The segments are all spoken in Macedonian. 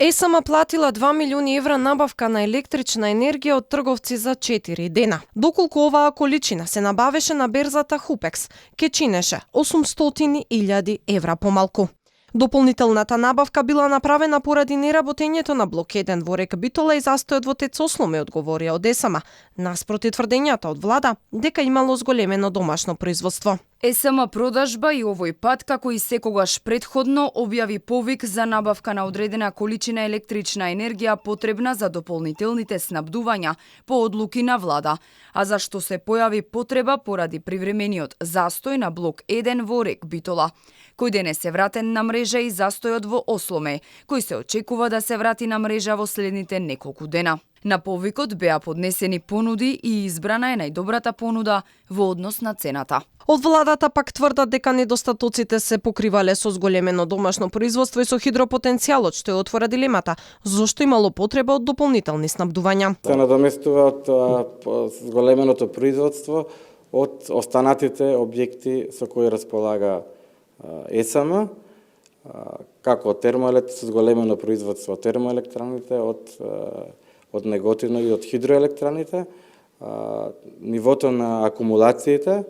ЕСМ платила 2 милиони евра набавка на електрична енергија од трговци за 4 дена. Доколку оваа количина се набавеше на берзата Хупекс, ке чинеше 800.000 евра помалку. Дополнителната набавка била направена поради неработењето на блок 1 во река Битола и застојот во ТЕЦ Осломе, одговорија од ЕСМ, наспроти тврдењата од влада дека имало зголемено домашно производство. ЕСМ продажба и овој пат, како и секогаш предходно, објави повик за набавка на одредена количина електрична енергија потребна за дополнителните снабдувања по одлуки на влада, а зашто се појави потреба поради привремениот застој на блок 1 во рек Битола, кој денес е вратен на мрежа и застојот во Осломе, кој се очекува да се врати на мрежа во следните неколку дена. На повикот беа поднесени понуди и избрана е најдобрата понуда во однос на цената. Од владата пак тврдат дека недостатоците се покривале со зголемено домашно производство и со хидропотенцијалот, што ја отвора дилемата зошто имало потреба од дополнителни снабдувања. Се надоместува од зголеменото производство од останатите објекти со кои располага ЕСМ, како со зголемено производство од термоелектраните, од Неготино и од хидроелектраните, нивото на акумулациите,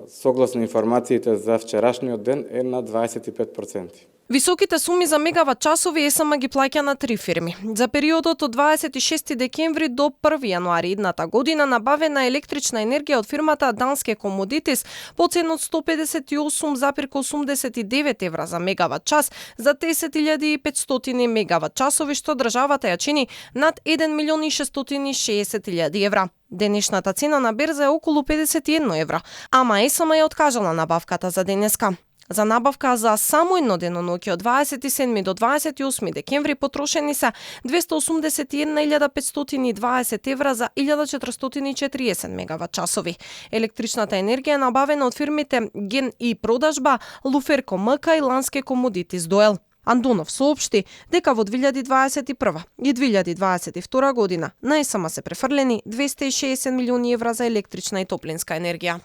согласно информациите за вчерашниот ден, е на 25%. Високите суми за мегават часови ЕСМ ги плаќа на 3 фирми. За периодот од 26 декември до 1 јануари идната година набавена електрична енергија од фирмата Данске Комодитис по цена од 158,89 евра за мегават час за 10.500 мегават часови, што државата ја чини над 1.660.000 евра. Денешната цена на берза е околу 51 евра, ама ЕСМ ја откажала набавката за денеска. За набавка за само едно деноноќе од 27 до 28 декември потрошени се 281.520 евра за 1440 мегават часови. Електричната енергија е набавена од фирмите Ген и Продажба, Луферко МК и Ланске Комодитис Доел. Андонов соопшти дека во 2021 и 2022 година на ЕСМ се префрлени 260 милиони евра за електрична и топлинска енергија.